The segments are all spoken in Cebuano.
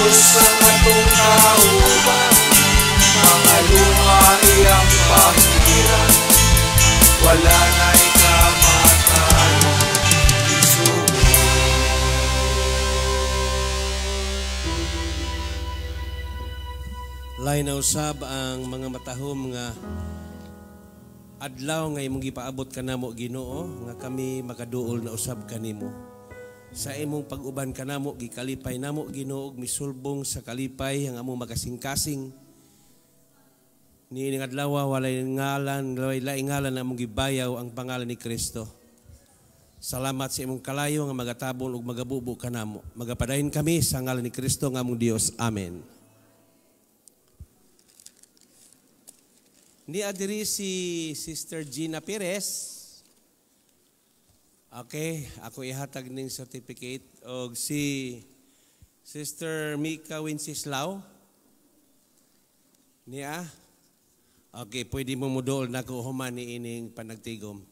Diyos ang atong kauban, mga luha iyang pahiran, wala na'y kamatayon isugo. Lain na usab ang mga matahom nga adlaw nga imong gipaabot kanamo, Ginoo, nga kami makaduol na usab kanimo. Sa imong pag-uban kanamo, gikalipay namo, Ginoo, ug misulbong sa kalipay ang among makasingkasing. Niining adlaw walay ngalan, walay laing ngalan na among gibayaw ang pangalan ni Kristo. Salamat sa imong kalayo nga magatabon ug magabubo kanamo. Magapadayon kami sa ngalan ni Kristo nga among Dios. Amen. Ni adiri si Sister Gina Perez. Okay, ako ihatag ning certificate og si Sister Mika Wenceslao. Niya. Okay, pwede mo muduol nako human ni ining panagtigom.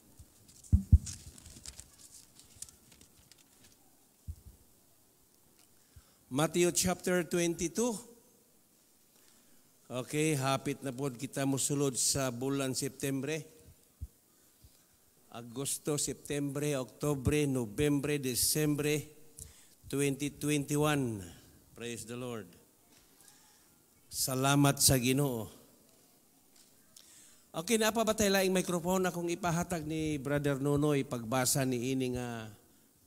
Matthew chapter 22. Okay, hapit na pod kita mosulod sa bulan Septembre. Agosto, Septembre, Oktubre, Nobyembre, Desembre 2021. Praise the Lord. Salamat sa Ginoo. Okay, naa pa ba tayo laing microphone akong ipahatag ni Brother Nonoy pagbasa ni ini nga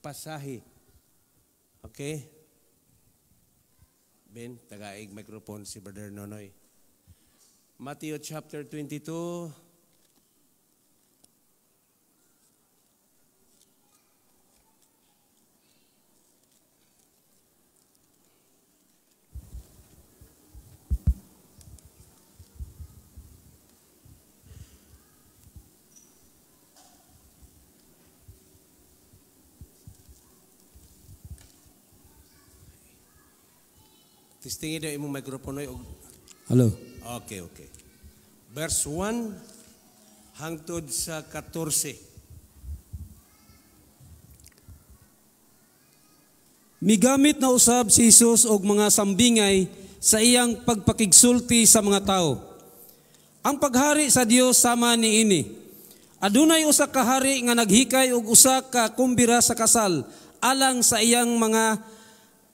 pasahe? Okay? Ben, tagaig microphone si Brother Nonoy. Matthew chapter 22. Testingin daw imong microphone og Hello. Okay, okay. Verse 1 hangtod sa 14. Migamit na usab si Jesus og mga sambingay sa iyang pagpakigsulti sa mga tao. Ang paghari sa Dios sama niini. Adunay usa ka hari nga naghikay og usa ka kumbira sa kasal alang sa iyang mga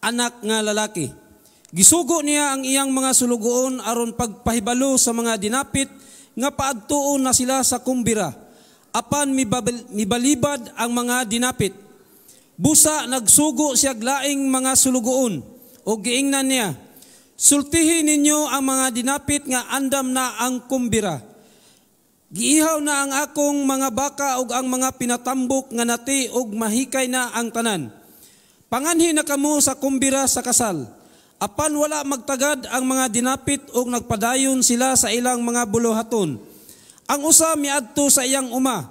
anak nga lalaki. Gisugo niya ang iyang mga sulugoon aron pagpahibalo sa mga dinapit nga paadtuon na sila sa kumbira. Apan mibalibad ang mga dinapit. Busa nagsugo siya laing mga sulugoon o giingnan niya, sultihin ninyo ang mga dinapit nga andam na ang kumbira. Giihaw na ang akong mga baka ug ang mga pinatambok nga nati ug mahikay na ang tanan. Panganhi na kamo sa kumbira sa kasal. Apan wala magtagad ang mga dinapit ug nagpadayon sila sa ilang mga buluhaton. Ang usa miadto sa iyang uma,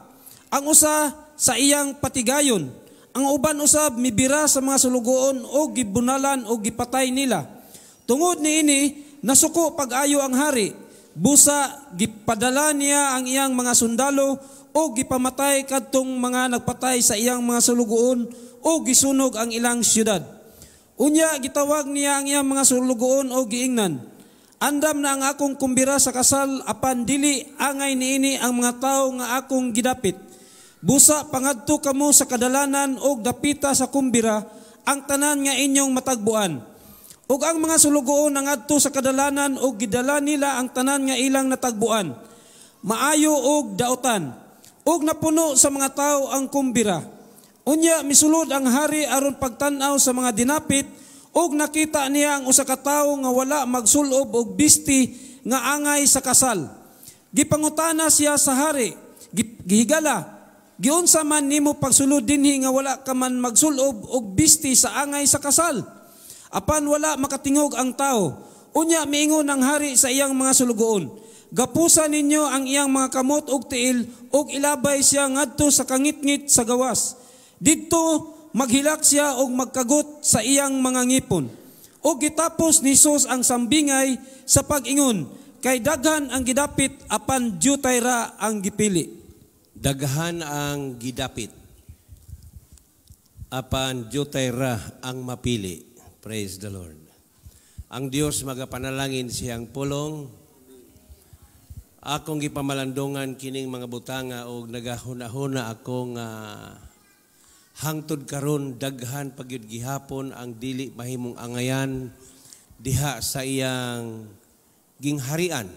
ang usa sa iyang patigayon. Ang uban usab mibira sa mga sulugoon o gibunalan o gipatay nila. Tungod niini nasuko pag-ayo ang hari. Busa gipadala niya ang iyang mga sundalo o gipamatay kadtong mga nagpatay sa iyang mga sulugoon o gisunog ang ilang syudad. Unya gitawag niya ang iyang mga sulugoon o giingnan, andam na ang akong kumbira sa kasal apan dili angay niini ang mga tawo nga akong gidapit. Busa pangadto kamo sa kadalanan og dapita sa kumbira ang tanan nga inyong matagbuan. Ug ang mga sulugoon nangadto sa kadalanan og gidala nila ang tanan nga ilang natagbuan, maayo og daotan, ug napuno sa mga tawo ang kumbira. Unya misulod ang hari aron pagtan-aw sa mga dinapit ug nakita niya ang usa ka tawo nga wala magsulob og bisti nga angay sa kasal. Gipangutana siya sa hari, gihigala, giunsa man nimo pagsulod dinhi nga wala ka man magsulob og bisti sa angay sa kasal? Apan wala makatingog ang tao. Unya miingon ang hari sa iyang mga sulugoon, gapusa ninyo ang iyang mga kamot og tiil ug ilabay siya ngadto sa kangitngit sa gawas. Didto maghilak siya og magkagot sa iyang mga ngipon. Og gitapos ni Jesus ang sambingay sa pag-ingon, kay daghan ang gidapit apan dyutay ra ang gipili. Daghan ang gidapit apan dyutay ra ang mapili. Praise the Lord. Ang Dios magapanalangin siyang pulong. Akong gipamalandungan kining mga butanga og nagahuna-huna ako nga hangtod karon daghan pagyud gihapon ang dili mahimong angayan diha sa iyang gingharian.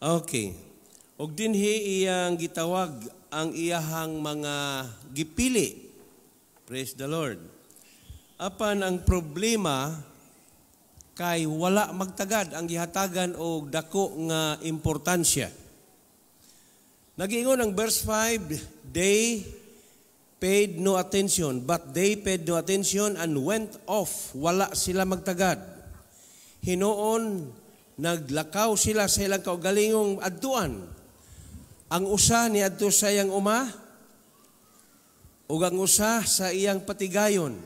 Okay. Og dinhi iyang gitawag ang iyahang mga gipili. Praise the Lord. Apan ang problema kay wala magtagad ang gihatagan og dako nga importansya. Nagiingon ang verse 5, they paid no attention, but they paid no attention and went off. Wala sila magtagad. Hinuon, naglakaw sila sa ilang kaugalingong adtuan. Ang usa niadto sa iyang uma, ug ang usa sa iyang patigayon.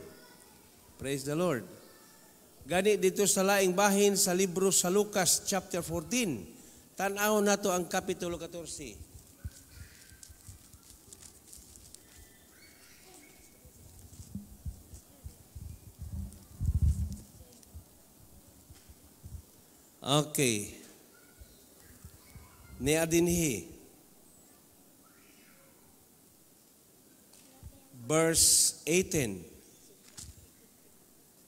Praise the Lord. Gani dito sa laing bahin sa libro sa Lucas chapter 14, tan-aw nato ang kapitulo 14. Okay. Niya dinhi. Verse 18.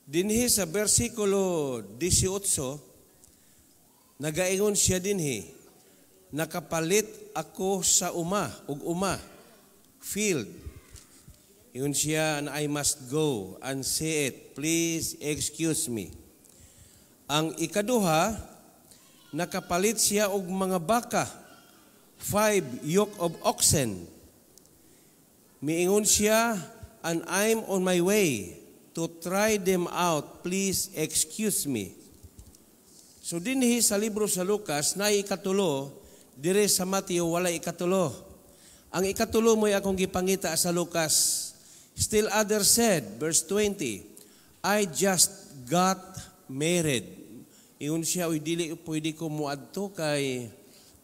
Dinhi sa versikulo 18, nagaingon siya dinhi, nakapalit ako sa uma, ug uma, field. Ingon siya, and I must go and see it. Please excuse me. Ang ikaduha, nakapalit siya og mga baka, 5 yoke of oxen. Miingon siya, and I'm on my way to try them out. Please excuse me. So dinhi sa libro sa Lucas, na ikatulo, dire sa Mateo wala ikatulo. Ang ikatulo mo'y akong gipangita sa Lucas. Still others said, verse 20, I just got married. Ingon siya, uy, dili pwede ko muadto kay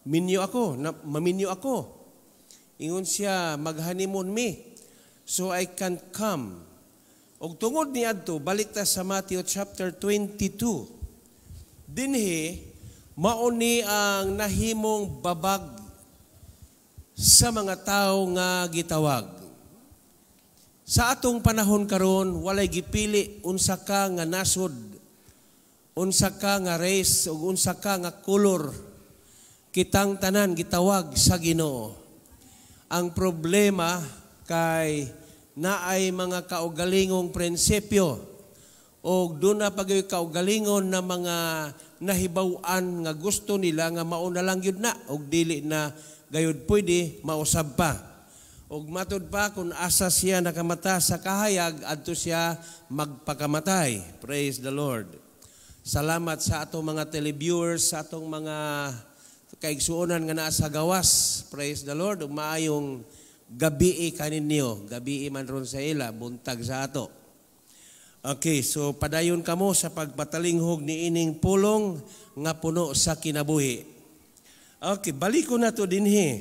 minyo ako, na, maminyo ako. Ingon siya, mag-honeymoon me, so I can't come. Og tungod ni adto, balik ta sa Matthew chapter 22. Dinhi, mauni ang nahimong babag sa mga tao nga gitawag. Sa atong panahon karon, walay gipili unsa ka nga nasod, unsa ka nga race ug unsa ka nga kolor. Kitang tanan gitawag sa Ginoo. Ang problema kay naay mga kaugalingong prinsipyo og doon na pag kaugalingon na mga nahibaw-an nga gusto nila nga mauna lang yun na og dili na gayud pwede mausab pa. Og matud pa kung asa siya nakamata sa kahayag adto siya magpakamatay. Praise the Lord. Salamat sa atong mga televiewers, sa atong mga kaigsuonan nga naa sa gawas. Praise the Lord. Ug maayong gabii kaninyo. Gabii man ron sa ila, buntag sa ato. Okay, so padayon kamo sa pagpatalinghog ni ining pulong nga puno sa kinabuhi. Okay, baliko na to dinhi.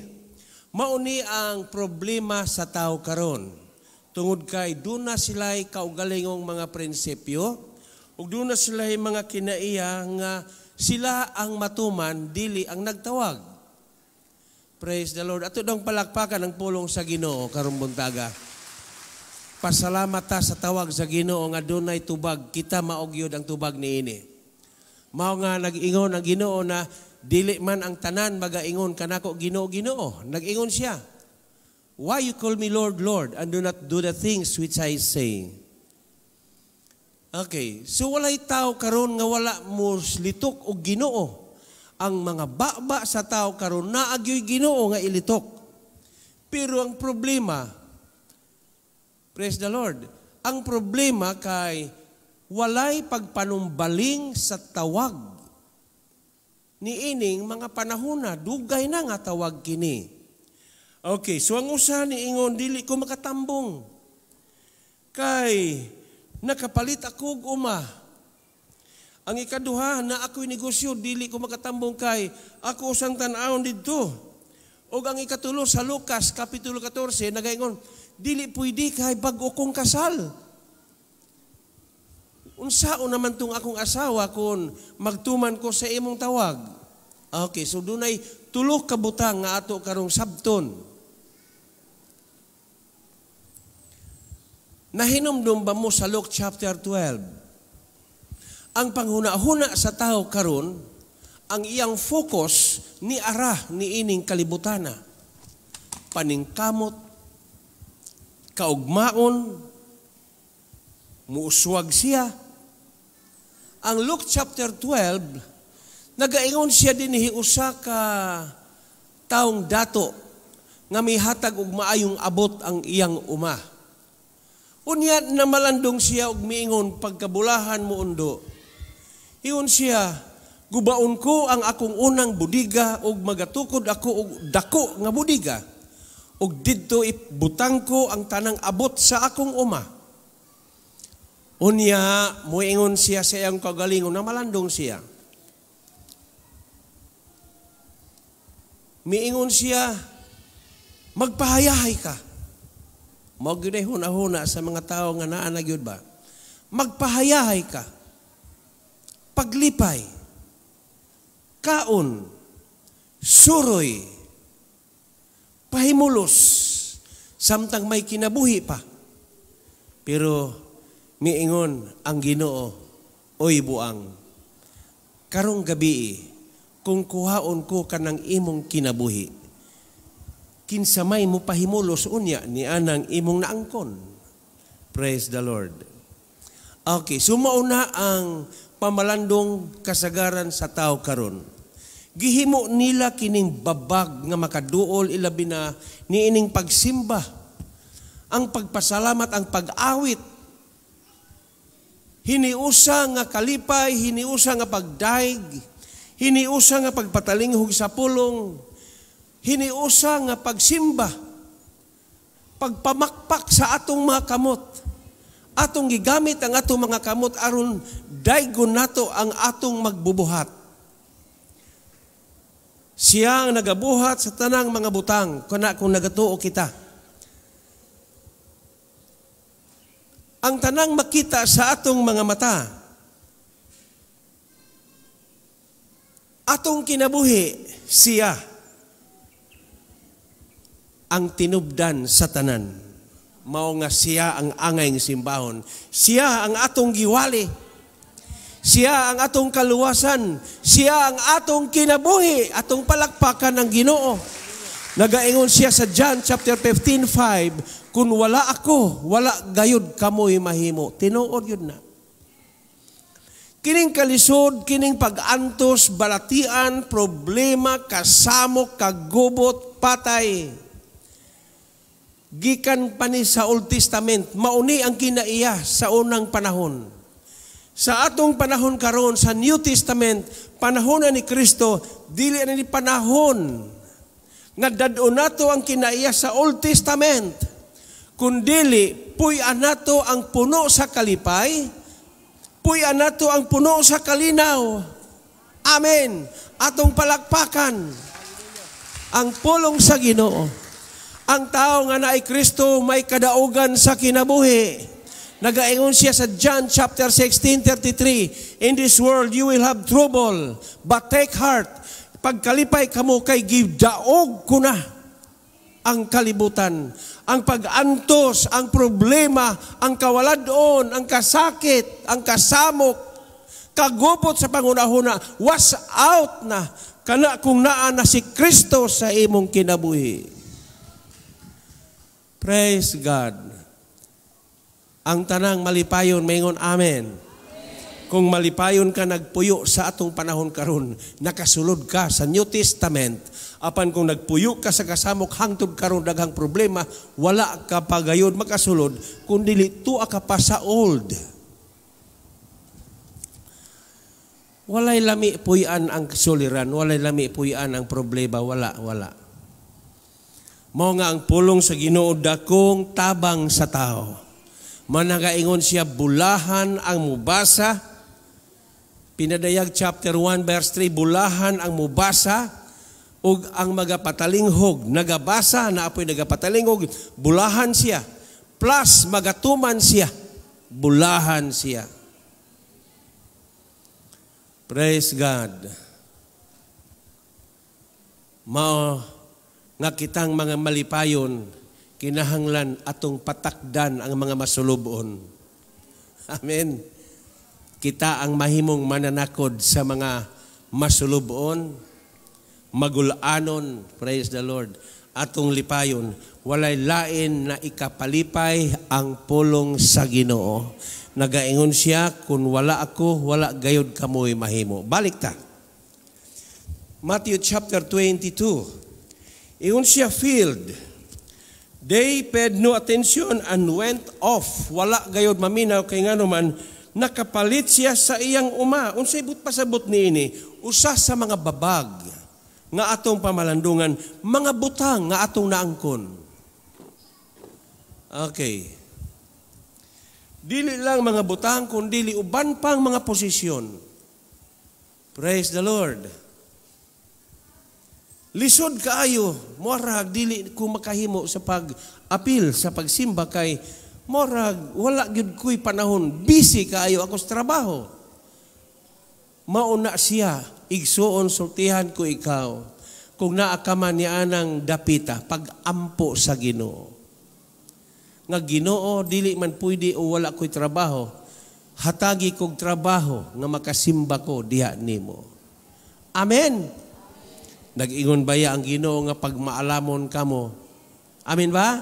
Mauni ang problema sa tao karon. Tungod kay duna sila'y kaugalingong mga prinsipyo, ug duna sila'y mga kinaiya nga sila ang matuman, dili ang nagtawag. Praise the Lord. Ato dong palakpakan ang pulong sa Ginoo karong buntaga. Pasalamat ta sa tawag sa Ginoo nga dunay tubag, kita maogyod ang tubag niini. Mao nga nag-ingon ang Ginoo na dili man ang tanan magaingon kanako Ginoo Ginoo. Nag-ingon siya, why you call me Lord, Lord, and do not do the things which I say? Okay, so walay tao karon nga wala mo litok og Ginoo. Ang mga baba sa tao karon naagyoy Ginoo nga ilitok. Pero ang problema, praise the Lord, ang problema kay walay pagpanumbaling sa tawag niining mga panahona, dugay na nga tawag kini. Okay, so ang usa ni ingon dili ko makatambong kay nakapalit ako og uma. Ang ikaduha na ako'y negosyo, dili ko makatambong kay ako usang tan-awon didto. Og ang ikatulo sa Lucas kapitulo 14 nagaingon, dili pwede kay bag-o kong kasal. Unsaon naman tong akong asawa kung magtuman ko sa imong tawag? Okay, so dunay tulo ka butang nga ato karong sabton. Nahinumdum ba mo sa Luke chapter 12? Ang panghuna-huna sa tao karon, ang iyang focus ni ara ni ining kalibutana. Paningkamot, kaugmaon, muuswag siya. Ang Luke chapter 12, nagaingon siya dinhi usa ka taong dato nga mihatag og maayong abot ang iyang uma. Unya namalandong siya og miingon pagkabulahan mo undo. Ingon siya, gubaon ko ang akong unang budiga og magatukod ako og dako nga budiga. Og didto ibutang ko ang tanang abot sa akong uma. Unya moingon siya sa iyang kagalingon, namalandong siya. Miingon siya, magpahayahay ka. Mao gyud ay huna-huna sa mga tao nga naa na gyud ba. Magpahayahay ka. Paglipay. Kaon. Suroy. Pahimulos. Samtang may kinabuhi pa. Pero miingon ang Ginoo, oy buang, karong gabi kung kuhaon ko kanang imong kinabuhi, kinsa may mo pahimulos unya ni anang imong naangkon. Praise the Lord. Okay, so mauna ang pamalandong kasagaran sa tao karon. Gihimo nila kining babag nga makaduol ilabi na niining pagsimba, ang pagpasalamat, ang pag-awit. Hiniusa nga kalipay, hiniusa nga pagdaig, hiniusa nga pagpatalinghog sa pulong, hiniusa nga pagsimba, pagpamakpak sa atong mga kamot. Atong gigamit ang atong mga kamot aron daygon nato ang atong magbubuhat. Siya ang nagabuhat sa tanang mga butang kuna kung nagatuo kita. Ang tanang makita sa atong mga mata, atong kinabuhi, siya ang tinubdan sa tanan. Mao nga siya ang angay ng simbahon. Siya ang atong giwali. Siya ang atong kaluwasan. Siya ang atong kinabuhi, atong palakpakan ng Ginoo. Nagaingon siya sa John chapter 15:5, kung wala ako, wala gayud kamoy mahimo. Tinuod yun na. Kining kalisod, kining pag-antos, balatian, problema, kasamok, kagubot, patay. Gikan pa ni sa Old Testament, mauni ang kinaiya sa unang panahon. Sa atong panahon karon sa New Testament, panahon na ni Kristo, dili na ni panahon nga dad-on nato ang kinaiya sa Old Testament. Kundili, puy-an nato ang puno sa kalipay, puy-an nato ang puno sa kalinaw. Amen. Atong palakpakan ang pulong sa Ginoo. Ang tao nga naay Kristo may kadaugan sa kinabuhi. Nagaingon siya sa John chapter 16:33, in this world you will have trouble, but take heart. Pagkalipay kamo kay gidaog ko na ang kalibutan. Ang pag-antos, ang problema, ang kawaladon, ang kasakit, ang kasamok, kagubot sa pangunahuna, was out na kana kung naa na si Kristo sa imong kinabuhi. Praise God. Ang tanang malipayon, maingon amen. Kung malipayon ka nagpuyo sa atong panahon karon, nakasulod ka sa New Testament. Apan kung nagpuyo ka sa kasamok hangtod karon daghang problema, wala ka pagayod makasulod, kun dili tua ka pa sa old. Walay lami puy-an ang suliran, walay lami puy-an ang problema, wala, wala. Mao nga ang pulong sa Ginoo dakong tabang sa tao. Managaingon siya bulahan ang mubasa. Pinadayag chapter 1 verse 3, bulahan ang mubasa ug ang magapatalinghog, nagabasa na apoy nagapatalingog, bulahan siya. Plus magatuman siya, bulahan siya. Praise God. Mao nga kitang mga malipayon, kinahanglan atong patakdan ang mga masulubon. Amen. Kita ang mahimong mananakod sa mga masulubon, magulanon, praise the Lord, atong lipayon. Walay lain na ikapalipay ang pulong sa Ginoo. Nagaingon siya, "Kung wala ako, wala gayod kamoy mahimo." Balik ta. Matthew chapter 22. Ingon siya, field. They paid no attention and went off. Wala gayod maminaw kay ngano man nakapalit siya sa iyang uma. Unsay buot pasabot niini? Usa sa mga babag nga atong pamalandungan, mga butang nga atong naangkon. Okay. Dili lang mga butang, kundi uban pang mga posisyon. Praise the Lord. Lisod kaayo, morag dili ko makahimo sa pag-apil, sa pagsimba kay morag wala gyud ko'y panahon, busy kaayo ako sa trabaho. Mauna siya, "Igsuon, sultihan ko ikaw. Kung naa ka man ni anang dapita, pag-ampo sa Ginoo. Nga Ginoo, dili man pwede o wala ko'y trabaho. Hatagi kog trabaho nga makasimba ko diha nimo." Amen. Nag-ingon baya ang Ginoo nga pagmaalamon kamo? Amen ba?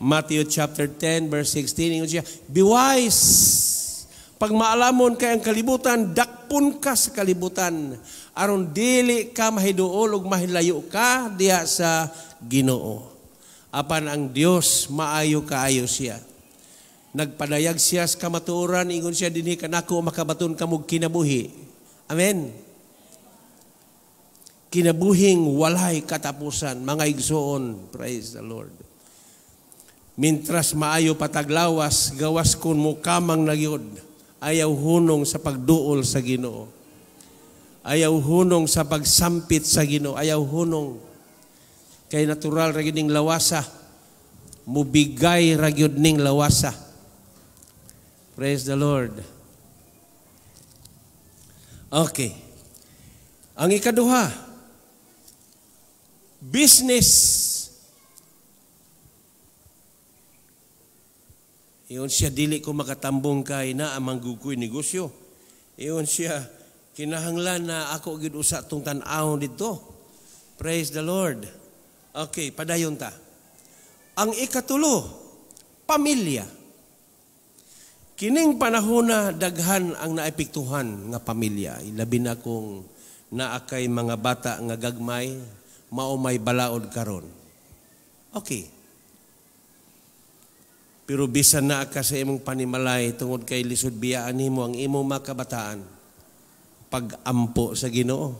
Matthew chapter 10 verse 16, ingon siya, "Be wise." Pagmaalamon kay ang kalibutan, dakpon ka sa kalibutan aron dili ka mahiduol ug mahilayo ka diha sa Ginoo. Apan ang Dios, maayo kaayo siya. Nagpadayag siya sa kamatuoran, ingon siya, "Dinhi kanako makabaton kamog kinabuhi." Amen. Kinabuhing walay katapusan, mga igsoon, praise the Lord. Mintras maayo pa tag lawas, gawas kun mo kamang na gyud, ayaw hunong sa pagduol sa Ginoo. Ayaw hunong sa pagsampit sa Ginoo, ayaw hunong. Kay natural ra gyud ning lawasa. Mubigay ra gyud ning lawasa. Praise the Lord. Okay. Ang ikaduha, business. Ingon siya, "Dili ko makatambong kay naa man gud koy negosyo." Ingon siya, "Kinahanglan na ako gid usa tong tan-awon dito." Praise the Lord. Okay, padayon ta. Ang ikatulo, pamilya. Kining panahon na daghan ang naepektuhan nga pamilya. Labi na kung naa kay mga bata nga gagmay, mao may balaod karon. Okay. Pero bisan naa ka sa imong panimalay tungod kay lisod biyaan nimo ang imong mga kabataan, pag-ampo sa Ginoo.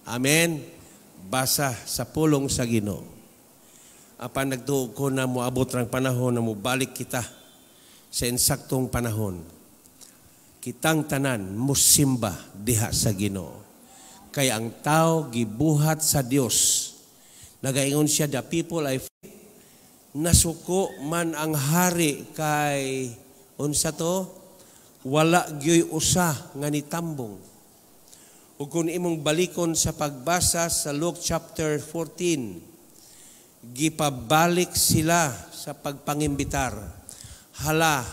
Amen. Basa sa pulong sa Ginoo. Apan nagtuo ko na moabot rang panahon na mobalik kita sa insaktong panahon. Kitang tanan musimba diha sa Ginoo. Kay ang tao gibuhat sa Dios. Nagaingon siya, the people ay nasuko man ang hari kay unsa to, wala gyoy usa nga nitambong. Ug kung imong balikon sa pagbasa sa Luke chapter 14, gipabalik sila sa pagpangimbitar. "Hala,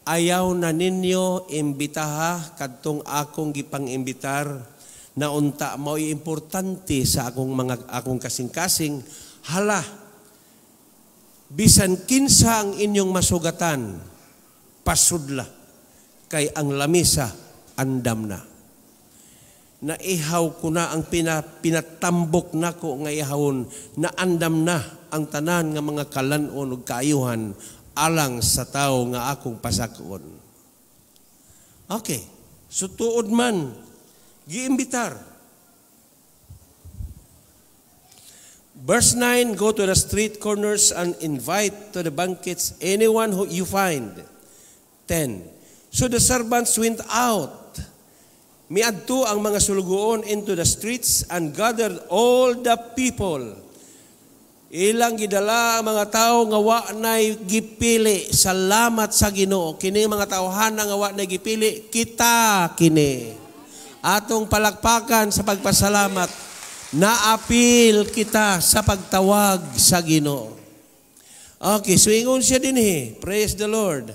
ayaw na ninyo imbitaha kadtong akong gipang-imbitar na unta mao'y importante sa akong kasing-kasing. Hala, bisan kinsa ang inyong masugatan, pasudla kay ang lamisa andam na. Naihaw ko na ang pinatambok nako nga ihawon, na andam na ang tanan nga mga kalan-on ug kaayuhan alang sa tawo nga akong pasakon." Okay. So tuod man giimbitar. Verse 9, "Go to the street corners and invite to the banquets anyone who you find." 10. So the servants went out. Miadto ang mga sulugoon into the streets and gathered all the people. Ilang gidala ang mga tao nga wa nay gipili. Salamat sa Ginoo. Kini mga tawhana nga wa nay gipili, kita kini. Atong palakpakan sa pagpasalamat. Naapil kita sa pagtawag sa Ginoo. Okay, so ingon siya dinhi. Praise the Lord.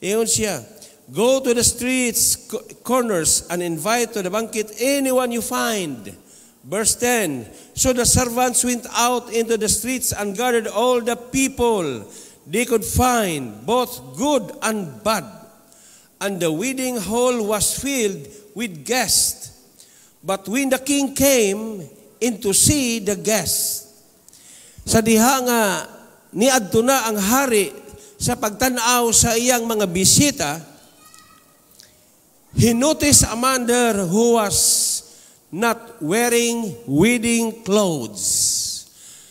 Ingon siya, "Go to the streets, corners, and invite to the banquet anyone you find." Verse 10, "So the servants went out into the streets and gathered all the people they could find, both good and bad. And the wedding hall was filled with guests. But when the king came in to see the guests," sa diha nga niadto na ang hari sa pagtan-aw sa iyang mga bisita, he noticed a man there who was not wearing wedding clothes.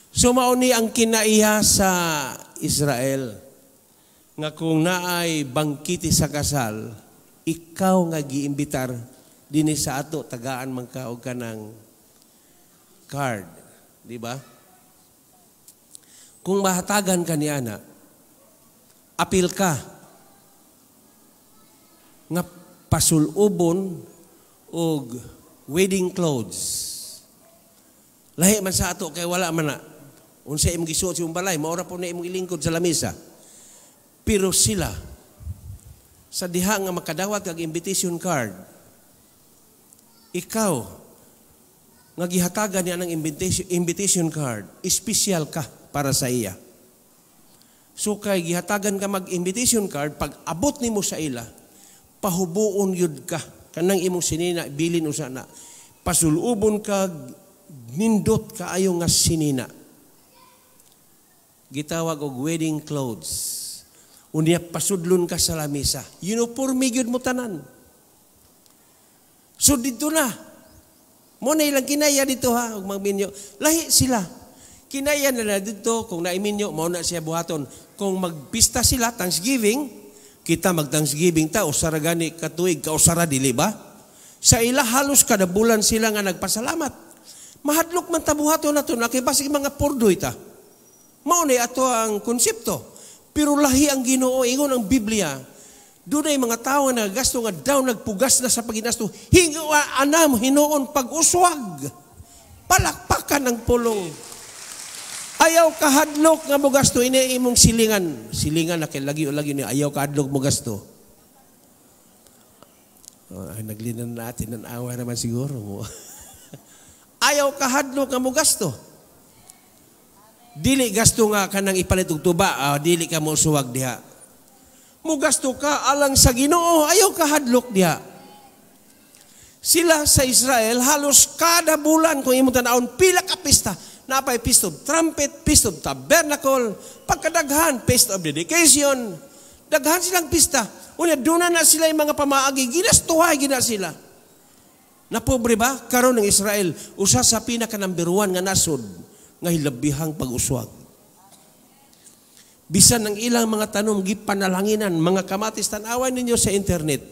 So mao ni ang kinaiya sa Israel nga kung naay bangkete sa kasal, ikaw nga giimbitar dinhi sa ato, tagaan man ka og kanang card, di ba? Kung mahatagan ka ni ana, apil ka nga pasulubon og wedding clothes. Lahi man sa ato kay wala man na. Unsa imong gisuot sa imong balay, mao ra po na imong ilingkod sa lamisa. Pero sila, sa diha nga makadawat kag invitation card, ikaw nga gihatagan niya ng invitation card, espesyal ka para sa iya. So kay gihatagan ka mag-invitation card, pag abot nimo sa ila, pahubuon yun ka. Kanang imong sinina, bilin usa na. Pasulubon ka, nindot kaayo nga sinina. Gitawag og wedding clothes. Unya pasudlon ka sa lamisa. Uniforme gyud mo tanan. So dito na. Mo na ilang kinaya dito ha, og magminyo. Lahi sila. Kinaya na na dito, kung naiminyo, mao na siya buhaton. Kung magpista sila, Thanksgiving, kita mag-Thanksgiving ta, usara gani katuig, kausara dili ba? Sa ila halos kada bulan sila nga nagpasalamat. Mahadlok man ta buhaton nato na kay basig mga pordoy ta. Mao na ato ang konsepto. Pero lahi ang Ginoo, ingon ang Biblia. Dunay mga tao nga nagasto nga daw nagpugas na sa paginasto. Hinga anam hinuon pag-uswag. Palakpakan ang pulong. Ayaw kahadlok nga mogasto ini imong silingan. Silingan na kay lagi o lagi ni ayaw kahadlok mogasto. Oh, ay, naglinan natin ng awa naman siguro mo. Ayaw kahadlok nga mogasto. Dili gasto nga kanang ipalit og tuba, dili ka mo suwag diha. Mugasto ka alang sa Ginoo, ayaw kahadlok diha. Sila sa Israel halos kada bulan kung imong tan-awon pila ka pista. Napay Feast of Trumpet, Feast of Tabernacle, pagkadaghan, Feast of Dedication. Daghan silang pista. Unya, doon na sila yung mga pamaagi, ginastuhay gina sila. Napobre ba? Karon ng Israel, usa sa pinaka number one nga nasod, nga hilabihang pag-uswag. Bisan ang ilang mga tanom, gipanalanginan, mga kamatis, tanawan ninyo sa internet,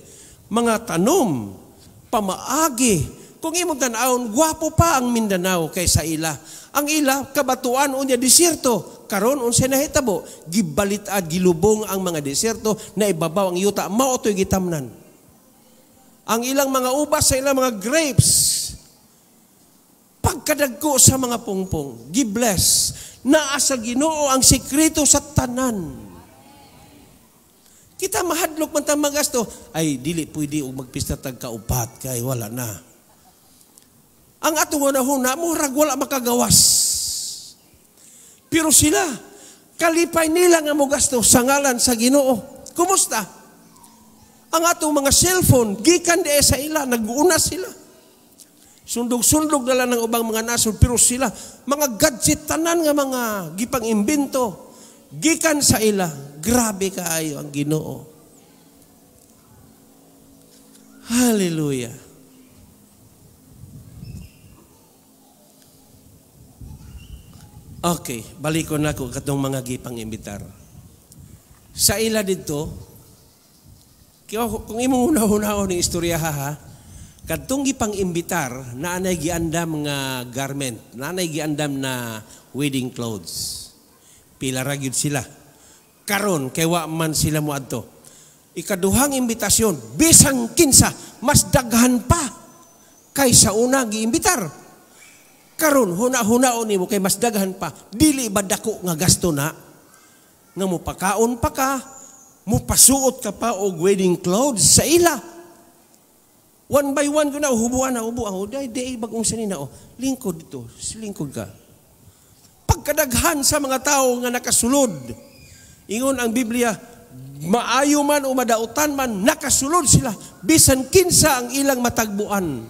mga tanom, pamaagi. Kung imong tanawon, gwapo pa ang Mindanao kaysa ila. Ang ila, kabatuan, unya desierto. Karon unsay nahitabo, gibalit-ad, gilubong ang mga desierto, na ibabaw ang yuta, mao to'y gitamnan. Ang ilang mga ubas sa ilang mga grapes, pagkadagko sa mga pungpong, gibless, naa sa Ginoo ang sekreto sa tanan. Kita mahadlok man ta magasto, ay dili pwede og magpista tag kaupat kay wala na. Ang atong hunahuna murag wala makagawas. Pero sila, kalipay nila nga mogasto sa ngalan sa Ginoo. Kumusta? Ang atong mga cellphone, gikan di sa ila, nag-una sila. Sundog-sundog na lang ng ubang mga nasod, pero sila, mga gadget tanan nga mga gipang-imbento, gikan sa ila, grabe kaayo ang Ginoo. Hallelujah. Okay, balikon na ko katong mga gipang-imbitar. Sa ila dito, kung imong una-unaon ng istorya ha, kadtong gipang-imbitar, naanay giandam nga garment, naanay giandam na wedding clothes. Pila ra gyud sila. Karon kay wa man sila moadto. Ikaduhang imbitasyon, bisan kinsa, mas daghan pa. Kay sa una giimbitar. Karon huna-hunaon nimo kay mas daghan pa, dili ba dako nga gasto na nga mopakaon pa ka, mopasuot ka pa og wedding clothes sa ila. One by one ko na hubuan na hubuan. Oh, di di bagong sanina oh. Lingkod dito, lingkod ka. Pagkadaghan sa mga tao nga nakasulod, ingon ang Biblia, maayo man o madautan man, nakasulod sila. Bisan kinsa ang ilang matagbuan,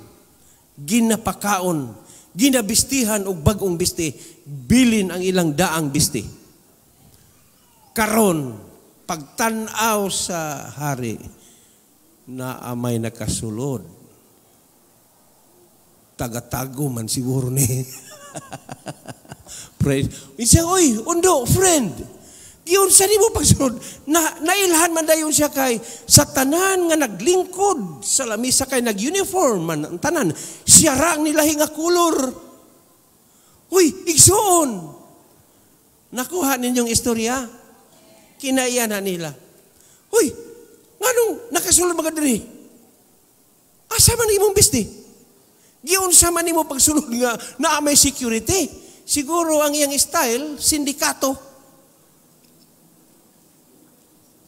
ginapakaon, ginabistihan og bag-ong bisti, bilin ang ilang daang bisti. Karon, pagtan-aw sa hari, na may nakasulod. Tagatago man siguro ni. Praise. Siya, "Oy, undo, friend. Giunsa nimo pagsulod?" Na, nailhan man dayon siya kay sa tanan nga naglingkod sa lamisa kay nag-uniform man ang tanan. Siya ra ang nilahi nga kolor. "Uy, igsuon." Nakuha ninyong istorya? Kinaiya na nila. "Uy, nganong nakasulod mga diri? Asa man imong bisti? Giunsa man nimo pagsulod nga naa may security?" Siguro ang iyang style, sindikato.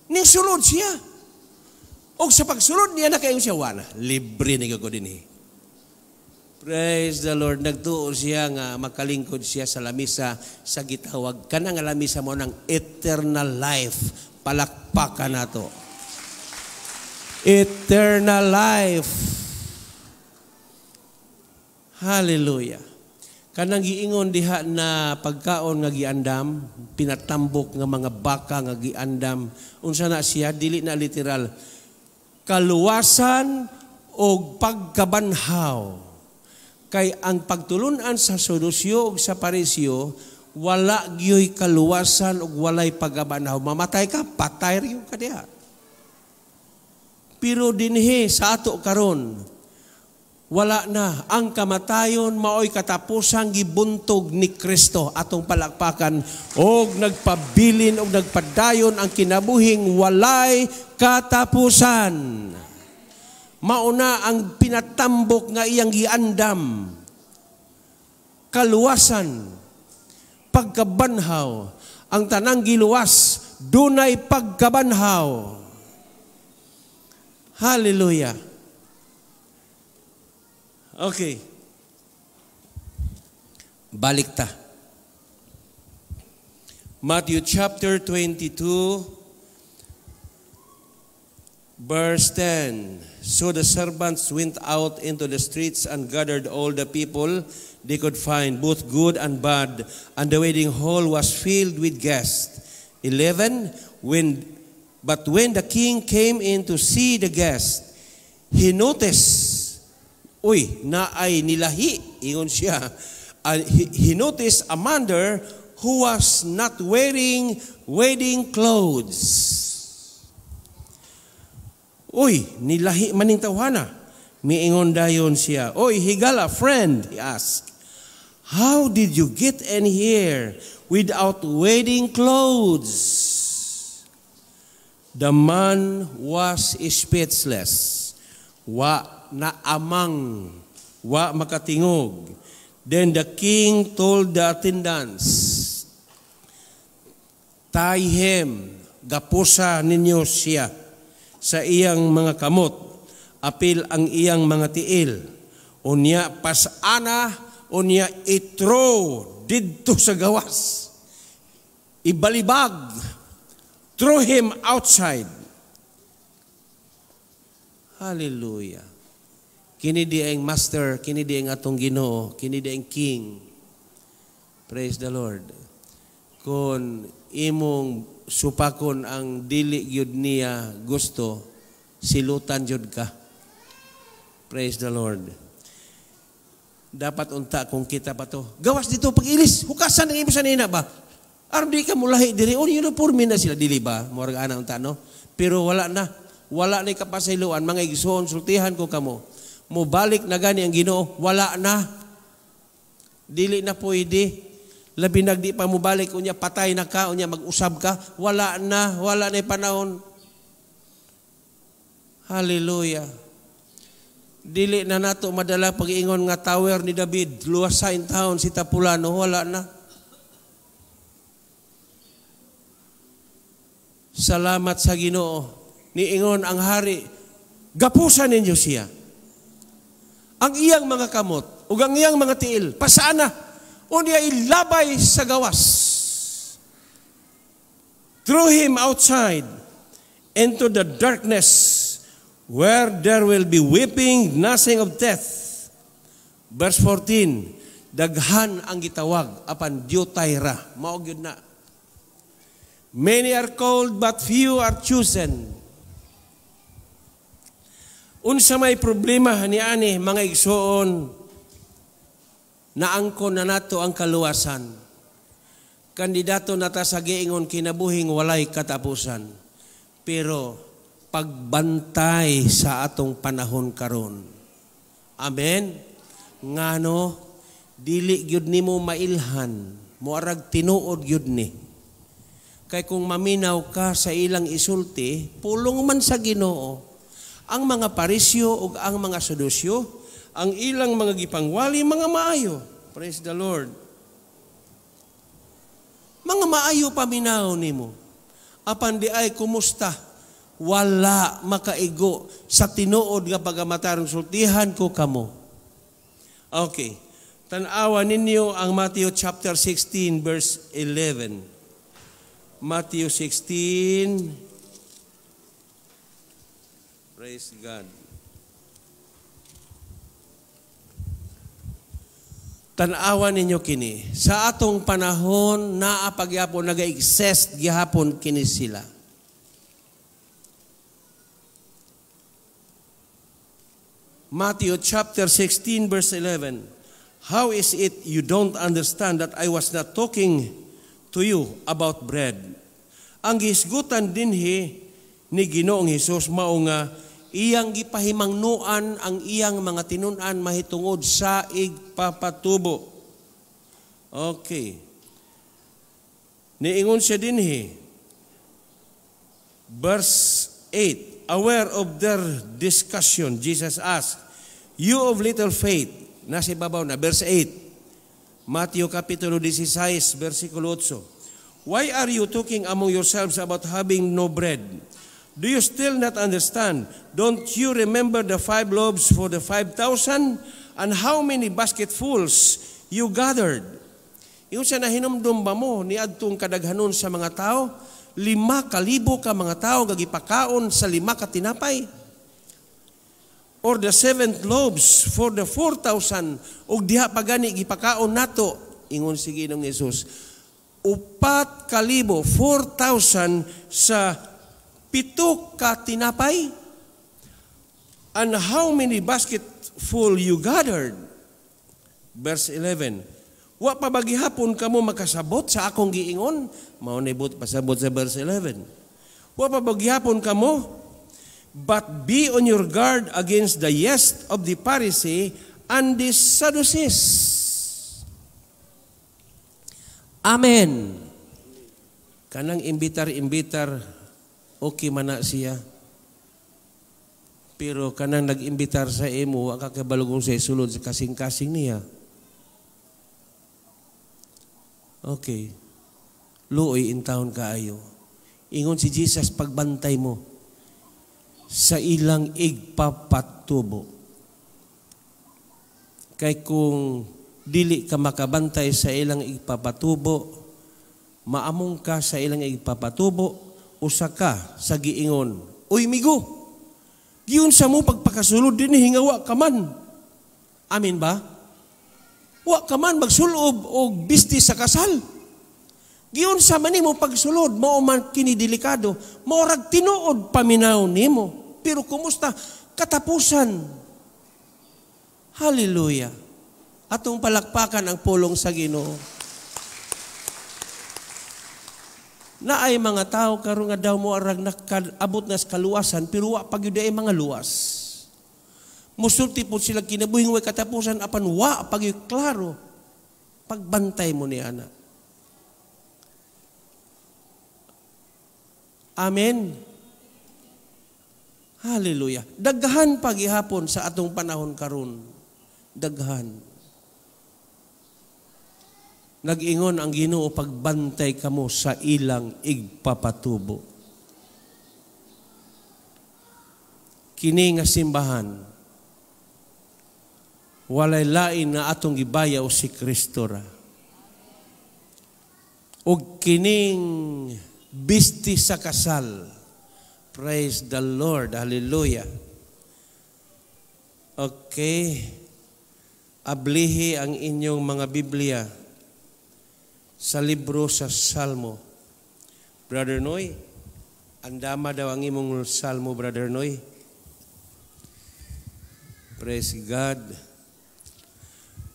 Ning sulod siya. Og sa pagsulod niya, nakaingon siya, "Wana, libre ni ko dinhi." Praise the Lord. Nagtuo siya nga makalingkod siya sa lamisa sa gitawag. Kana nga lamisa mo ng eternal life. Palakpakan nato. Eternal life. Hallelujah. Kanang giingon diha na pagkaon nga giandam, pinatambok nga mga baka nga giandam, unsa na siya, dili na literal. Kaluwasan og pagkabanhaw. Kay ang pagtulunan sa Saduseo ug sa Pariseo, wala gyoy kaluwasan ug walay pagkabanhaw. Mamatay ka, patay rin ka diha. Pero dinhi sa ato karon, wala na. Ang kamatayon maoy katapusang gibuntog ni Kristo, atong palakpakan, og nagpabilin og nagpadayon ang kinabuhing walay katapusan. Mauna ang pinatambok nga iyang giandam. Kaluwasan, pagkabanhaw, ang tanang giluwas, dunay pagkabanhaw. Hallelujah. Okay. Balik ta. Matthew chapter 22, verse 10. So the servants went out into the streets and gathered all the people they could find, both good and bad, and the wedding hall was filled with guests. 11. But when the king came in to see the guests, he noticed, "Uy, naay nilahi," ingon siya. He noticed a man there who was not wearing wedding clothes. "Uy, nilahi maning tawhana." Miingon dayon siya, "Uy, higala, friend," he asked. "How did you get in here without wedding clothes?" The man was speechless. Wa na amang, wa makatingog. Then the king told the attendants, "Tie him, gapusa ninyo siya sa iyang mga kamot, apil ang iyang mga tiil. Unya pasana, unya i-throw didto sa gawas. Ibalibag, throw him outside." Hallelujah. Kini di ang master, kini di ang atong Ginoo, kini di ang king. Praise the Lord. Kung imong supakon ang dili gyud niya gusto, silutan jud ka. Praise the Lord. Dapat unta kung kita pa to. "Gawas dito pag-ilis, hukasan ang imo sa nina ba? Aron di ka mulahi diri, o uniforme na sila dili ba?" Murag ana unta, no. Pero wala na. Wala na kapasayloan, mga igsoon, sultihan ko kamo. Mobalik na gani ang Ginoo, wala na. Dili na pwede. Labi nagdi pa mobalik unya patay na ka, unya mag-usab ka, wala na panahon. Hallelujah. Dili na nato madala pag-ingon nga tower ni David, luwas sa in town si Tapulano, wala na. Salamat sa Ginoo. Niingon ang hari, gapusan ninyo siya. Ang iyang mga kamot ug ang iyang mga tiil, pasaan na, unya ilabay sa gawas. Throw him outside into the darkness where there will be weeping, gnashing of teeth. Verse 14, daghan ang gitawag apan diyotay ra. Mao gyud na. Many are called but few are chosen. Unsa may problema niani mga igsoon, naangkon na nato ang kaluwasan. Kandidato na ta sa giingon kinabuhing walay katapusan. Pero pagbantay sa atong panahon karon. Amen. Ngano dili gyud nimo mailhan, moarag tinuod gyud ni. Kay kung maminaw ka sa ilang isulti, pulong man sa Ginoo. Ang mga Parisyo ug ang mga Sadusyo, ang ilang mga gipangwali, mga maayo. Praise the Lord. Mga maayo paminaw nimo. Apan di ay kumusta? Wala makaigo sa tinuod nga pagamatarong sultihan ko kamo. Okay. Tan-awa ninyo ang Matthew chapter 16 verse 11. Matthew 16. Praise God. Tan-awa ninyo kini. Sa atong panahon, naa pagyapon, naga-exist gihapon kini sila. Matthew chapter 16 verse 11. How is it you don't understand that I was not talking to you about bread? Ang gisgutan dinhi ni Ginoong Hesus mao nga iyang gipahimangnuan ang iyang mga tinun-an mahitungod sa igpapatubo. Okay. Niingon siya dinhi. Verse 8. Aware of their discussion, Jesus asked, "You of little faith." Nasa ibabaw na, verse 8. Matthew Kapitulo 16, versikulo 8. Why are you talking among yourselves about having no bread? Do you still not understand? Don't you remember the 5 loaves for the 5,000? And how many basketfuls you gathered? Yung sa nahinumdum ba mo, niadtong kadaghanon sa mga tao, 5,000 ka mga tao gagipakaon sa 5 ka tinapay. Or the 7 loaves for the 4,000, ug diha pa gani gipakaon nato, ingon si Ginoong Hesus. 4,000, 4,000 sa 7 ka tinapay. And how many basketful you gathered? Verse 11. Wa pa ba gihapon kamo makasabot sa akong giingon? Mao ni but pasabot sa verse 11. Wa pa ba gihapon kamo? But be on your guard against the yeast of the Pharisee and the Sadducees. Amen. Kanang imbitar-imbitar, okay man na siya. Pero kanang nag-imbitar sa imo, wa ka kabalugong sa sulod sa kasing-kasing niya. Okay. Luoy in town kaayo. Ingon si Jesus, pagbantay mo sa ilang igpapatubo. Kay kung dili ka makabantay sa ilang igpapatubo, maamong ka sa ilang igpapatubo, usa ka sa giingon, "Uy migo, giun sa mo pagpakasulod dinhi hinga wa ka man." Amin ba? Wa ka man magsulob og bisti sa kasal. Giun sa man nimo pagsulod, mao man kini delikado, mao rag tinuod paminaw nimo. Pero kumusta katapusan? Hallelujah. Atong palakpakan ang pulong sa Ginoo. Naay mga tao karon nga daw mo arag nakaabot na sa kaluwasan, pero wa pa gyud ay mga luwas. Musulti po sila kinabuhing way katapusan, apan wa pa gyud klaro. Pagbantay mo ni ana. Amen. Hallelujah. Daghan pagihapon sa atong panahon karon. Daghan. Nag-ingon ang Ginoo, pagbantay kamo sa ilang igpapatubo. Kini nga simbahan, walay lain nga atong gibayaw si Kristo ra. Og kining bisti sa kasal. Praise the Lord. Hallelujah. Okay. Ablihi ang inyong mga Biblia sa libro sa Salmo. Brother Noy, andama daw ang imong Salmo, Brother Noy. Praise God.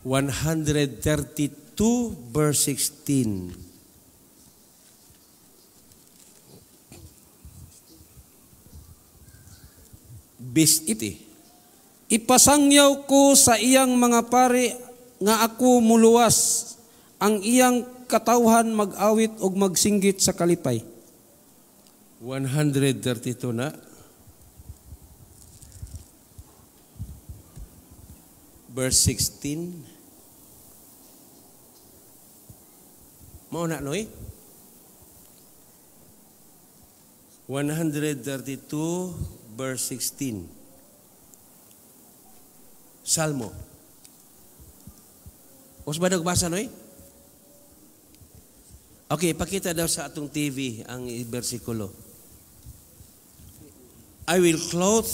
132 verse 16. Bisti. Ipasangyaw ko sa iyang mga pari nga ako muluwas, ang iyang katawhan mag-awit og magsinggit sa kalipay. 132 na. Verse 16. Mao na, Noy? 132 verse 16. Salmo. Os ba nagbasa, Noy? Okay, pakita daw sa atong TV ang bersikulo. I will clothe